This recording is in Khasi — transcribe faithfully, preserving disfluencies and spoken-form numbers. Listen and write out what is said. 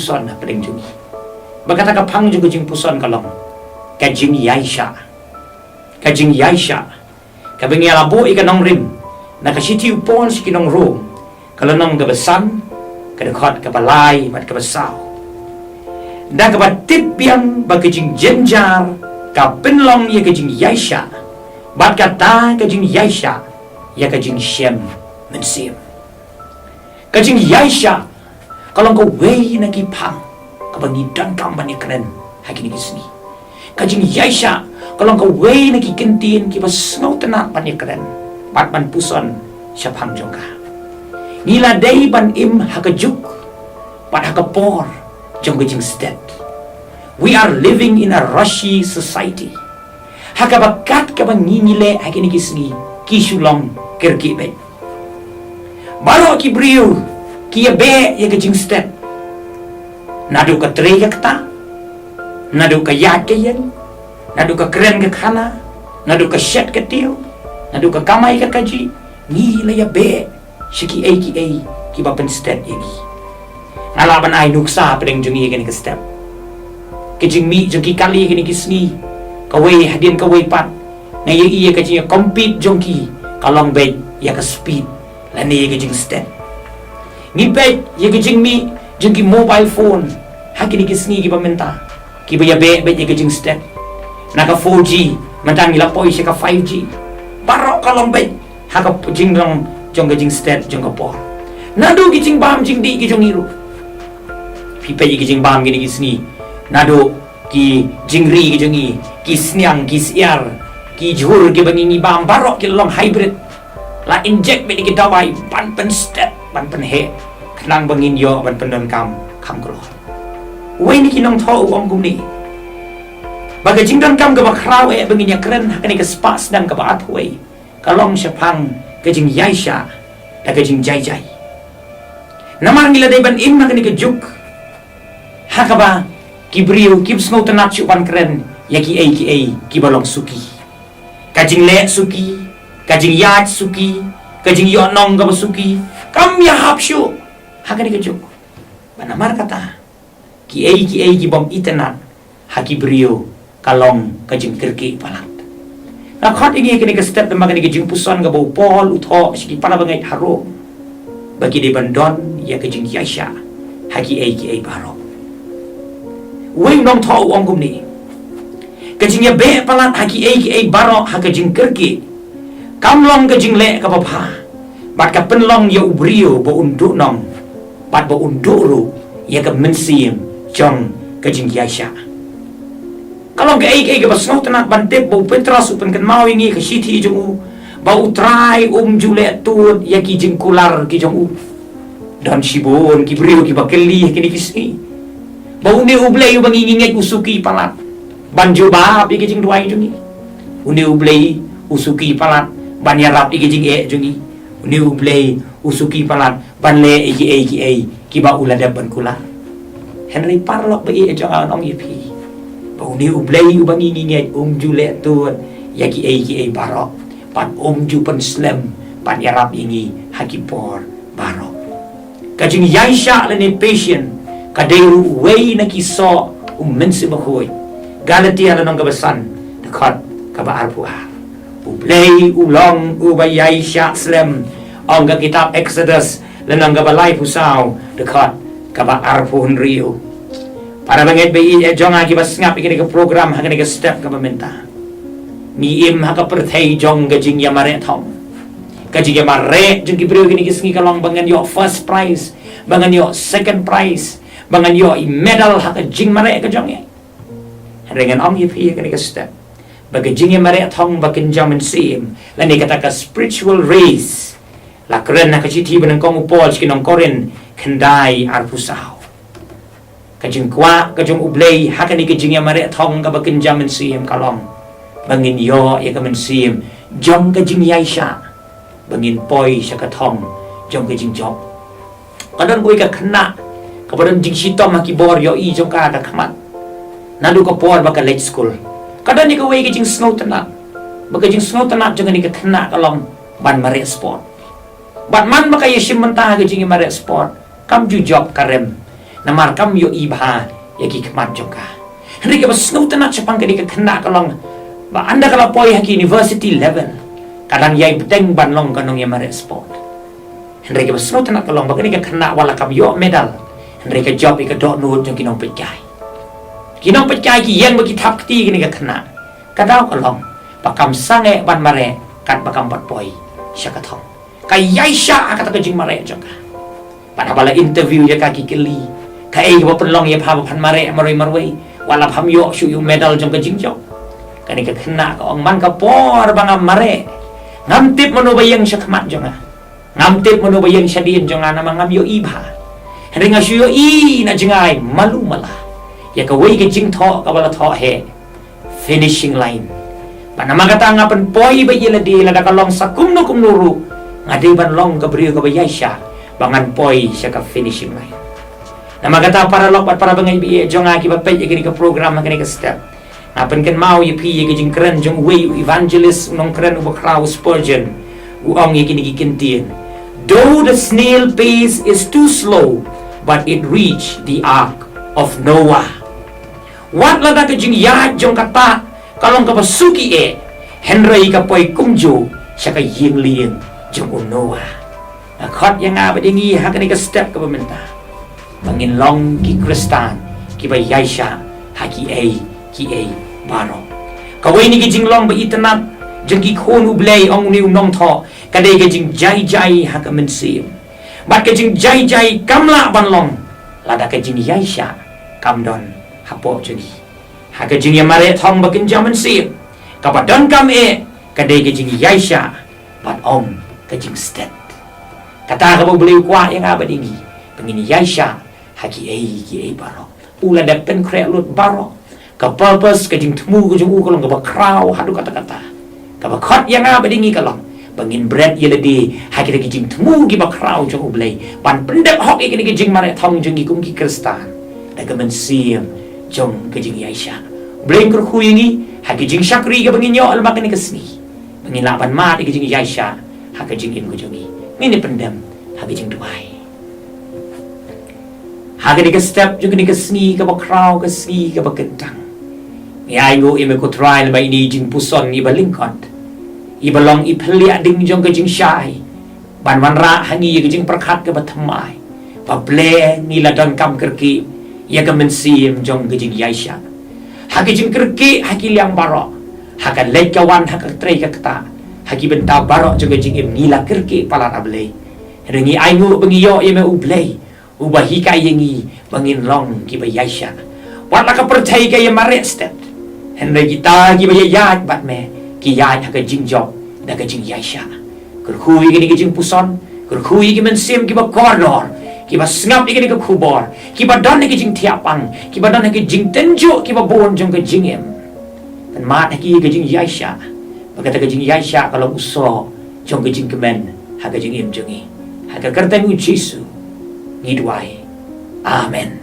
jingpuson hapdeng jong ngi. Ba kata ka phang jong ka jingpuson ka long ka jingïaishah. Ka jingïaishah kaba ngi la buh ïa ka nongrim na ka shithi u Paul sha ki nong Rom, ka lynnong kaba san, ka dkhot kaba lai bad kaba saw. Da kaba tip biang ba ka jingjynjar ka pynlong ïa ka jingïaishah, bad kata ka jingïaishah ïa ka jingshem mynsiem. Ka jingïaishah ka long kawei na ki phang kaba ngi donkam ban ïakren ha kine ki sngi. Ka jingïaishah ka long kawei na ki kyntien kiba sngewtynnat ban ïakren bad ban puson shaphang jong ka. Ngi la dei ban im ha ka juk bad ha ka por jong ka jingstet. We are living in a rushy society. Ha kaba kat kaba ngi ngi leh ha kine ki sngi, ki shu long kyrkieh beit. Baroh ki briew ki ïabeh ïa ka jingstet. Naduh ka trei ka ktah, naduh ka ïaid ka ïeng, naduh ka kren ka khana, naduh ka shet ka tiew, naduh ka kamai ka kajih, ngi la ïabeh sha kiei kiei kiba pynstet ïa ngi. Nga lah ban ai nuksa hapdeng jong ngi ha kane ka step. Ka jingmih jong ki kali ha kine ki sngi, kawei hadien kawei pat, nga ïohi ïa ka jingïa compete jong ki ka long beit ïa ka speed lane ïa ka jingstet. Ngi peit ïa ka jingmih jong ki mobile phone ha kine ki sngi kiba mynta, kiba ïabeh beit ïa ka jingstet. Na ka four G mynta ngi la poi sha ka five G. Baroh ka long beit ha ka jinglong jong ka jingstet jong ka por. Naduh ki jingbam jingdih ki jong ngi ruh. Phi peit ïa ki jingbam kine ki sngi, naduh ki jingri ki jong ngi, ki sniang, ki syiar, ki jhur kiba ngi ngi bam, baroh ki long hybrid. La inject beit ïa ki dawai ban pynstet, ban pynheh, khnang ba ngin ïoh ban pyndonkam kham kloi. Uwei na ki nongthoh u ong kumne, ba ka jingdonkam kaba khraw eh ba ngin ïakren ha kane ka spah snem kaba arphew wei ka long shaphang ka jingïaishah da ka jingjai jai. Namar ngi la dei ban im ha kane ka juk ha kaba ki briew kim sngewtynnat shuh ban kren ïa kiei kiei kiba long suki. Ka jingleh suki, ka jingïaid suki, ka jingïohnong kaba suki kam ïahap shuh ha kane ka juk. Bad namar kata, kiei kiei kibym itynnat ha ki briew ka long ka jingkyrkieh palat. Nga khot ïa ngi ha kane ka step, namar kane ka jingpuson kaba u Paul u thoh sha ki para bangeit ha Rom, ba ki dei ban don ïa ka jingïaishah ha kiei kiei baroh. Uwei u nongthoh u ong kumne, ka jingïabeh palat ha kiei kiei baroh ha ka jingkyrkieh kam long ka jingleh kaba bha, bad ka pynlong ïa u briew ba un duhnong bad ba un duh ruh ïa ka mynsiem jong ka jingïaishah. Ka long kaei kaei kaba sngewtynnat ban tip ba u Petros u pynkynmaw ïa ngi ha ka shithi jong u, ba U Trai um ju leh tud ïa ki jingkular ki jong u. Don shibun ki briew kiba kylli ha kine ki sngi ba une U Blei uba ngi ngi ngeit u suki palat ban jubab ïa ki jingduwai jong ngi. Une U Blei u suki palat ban ïarap ïa ki jingeh jong ngi. Une U Blei u suki palat ban leh ïa kiei kiei kiba u la dep ban kular. Hynrei paralok ba ïeit jong nga, ngan ong ïa phi ba une U Blei uba ngi ngi ngeit um ju leh tud ïa kiei kiei baroh, bad um ju pynslem ban ïarap ïa ngi ha ki por baroh. Ka jingïaishah lane patient ka dei ruh uwei na ki soh u Mynsiem Bakhuid. Galatia lynnong kaba san, dkhot kaba arphew ar. U Blei u long uba ïaishah slem, ong ka kitab Exodus lynnong kaba laiphew saw, dkhot kaba arphew hynriew. Para bangeit ba ïeit jong nga kiba sngap ïa kane ka program ha kane ka step kaba mynta, ngi im ha ka pyrthei jong ka jingïamareh thong. Ka jingïamareh jong ki briew kine ki sngi ka long ba ngan ïoh first prize, ba ngan ïoh second prize, ba ngan ïoh i medal ha ka jingmareh ka jong ngi. Hynrei ngan ong ïa phi ha kane ka step ba ka jingïamareh thong ba kynja mynsiem, lane kata ka spiritual race, la kren ha ka shithi ba nyngkong u Paul sha ki nong Korinth khyndai arphew saw. Ka jingkwah ka jong U Blei ha kane ka jingïamareh thong kaba kynja mynsiem ka long ba ngin ïoh ïa ka mynsiem jong ka jingïaishah, ba ngin poi sha ka thong jong ka jingjop. Ka don kawei ka khynnah kaba don jingshitom ha ki bor ïohi jong ka ha khmat. Naduh ka por ba ka leit skul, ka don ïa kawei ka jingsngewtynnat, ba ka jingsngewtynnat jong kane ka khynnah ka long ban mareh sport. Bad man ba ka ïashim bynta ha ka jingïamareh sport, kam ju jop ka rem. Namar kam ïohi bha ïa ki khmat jong ka. Hynrei kaba sngewtynnat shaphang kane ka khynnah ka long ba ynda ka la poi ha ki university level, ka dang ïai bteng ban long ka nongïamareh sport. Hynrei kaba sngewtynnat ka long ba kane ka khynnah wat la kam ïoh medal, hynrei ka jop ïa ka dohnud jong ki nongpeitkai. Ki nongpeitkai ki ïeng ba ki thap kti ïa kane ka khynnah. Ka daw ka long ba kam sangeh ban mareh katba kam pat poi sha ka thong. Ka ïaishah ha kata ka jingmareh jong ka. Bad haba la interview ïa ka ki kylli, kaei kaba pynlong ïa pha ba phan mareh marwei marwei, wat la pham ïoh shuh ïa u medal jong ka jingjop? Kane ka khynnah ka ong, man ka por ba nga mareh, ngam tip mano ba ïeng sha khmat jong nga. Ngam tip mano ba ïeng shadien jong nga namar ngam ïohi bha. Hynrei nga shu ïohi na jngai malu mala ïa kawei ka jingthoh kaba la thoh heh, finishing line. Bad namar kata nga pynpoi beit ïa lade, lada ka long sa kumno kumno ruh, nga dei ban long ka briew kaba ïaishah ba ngan poi sha ka finishing line. Namar kata, paralok bad parabangeit baieit jong nga kiba peit ïa kane ka program ha kane ka step, nga pynkynmaw ïa phi ïa ka jingkren jong uwei u evangelist, u nongkren uba khraw, Spurgeon. U ong ïa kine ki kyntien: "Though the snail pace is too slow, but it reach the ark of Noah." Wat lada ka jingïaid jong ka tah ka long kaba suki eh, hynrei ka poi kumjuh sha ka ïing lieng jong u Noah. Nga khot ïa nga bad ïa ngi ha kane ka step kaba mynta ba ngin long ki Khristan kiba ïaishah ha kiei kiei baroh. Kawei na ki jinglong ba itynnat jong ki khun U Blei, ong une u nongthoh, ka dei ka jingjai jai ha ka mynsiem. Bad ka jingjai jai kam lah ban long lada ka jingïaishah kam don hapoh jong ngi. Ha ka jingïamareh thong ba kynja mynsiem, kaba donkam eh ka dei ka jingïaishah bad ym ka jingstet. Kata kaba U Blei u kwah ïa nga bad ïa ngi, ba ngin ïaishah ha kiei kiei baroh. U la dep pynkhreh lut baroh. Ka purpose, ka jingthmu ka jong u ka long kaba khraw haduh katta katta. Kaba khot ïa nga bad ïa ngi ka long ba ngin bret ïa lade ha kita ki jingthmu kiba khraw jong U Blei, ban pyndep hok ïa kine ki jingmareh thong jong ngi kum ki Khristan da ka mynsiem jong ka jingïaishah. U Blei un kyrkhu ïa ngi ha ki jingshakri kaba ngin ïoh lyngba kane ka sngi, ba ngin lah ban mad ïa ka jingïaishah ha ka jingim ka jong ngi. Ngin ïa pyndem ha ka jingduwai. Ha kane ka step jong kane ka sngi kaba khraw, ka sngi kaba kyntang, ngi ainguh ïa me ko Trai lyngba ine i jingpuson iba lyngkot, iba long i phylla ding jong ka jingshai, ban wanrah ha ngi ïa ka jingpyrkhat kaba thymmai, ba balei ngi la donkam kyrkieh ïa ka mynsiem jong ka jingïaishah. Ha ka jingkyrkieh ha ki liang baroh, ha ka leit ka wan, ha ka trei ka ktah, ha ki bynta baroh jong ka jingim ngi la kyrkieh palat, A Blei. Hynrei ngi ainguh ba ngi ïoh ïa me U Blei uba hikai ïa ngi ba ngin long kiba ïaishah. Wat la ka pyrthei ka ïamareh stet, hynrei kita kiba ïaid bad me ki ïaid ha ka jingjop da ka jingïaishah. Kyrkhu ïa kine ki jingpuson, kyrkhu ïa ki mynsiem kiba kordor, kiba sngap ïa kine ki khubor, kiba don ïa ki jingthiah pang, kiba don ïa ki jingtynjuh kiba bun jong ka jingim. Pynmad ha ki ïa ka jingïaishah, ba kata ka jingïaishah ka long u soh jong ka jingkmen ha ka jingim jong ngi. Ha ka kyrteng U Jisu ngi duwai. Amen.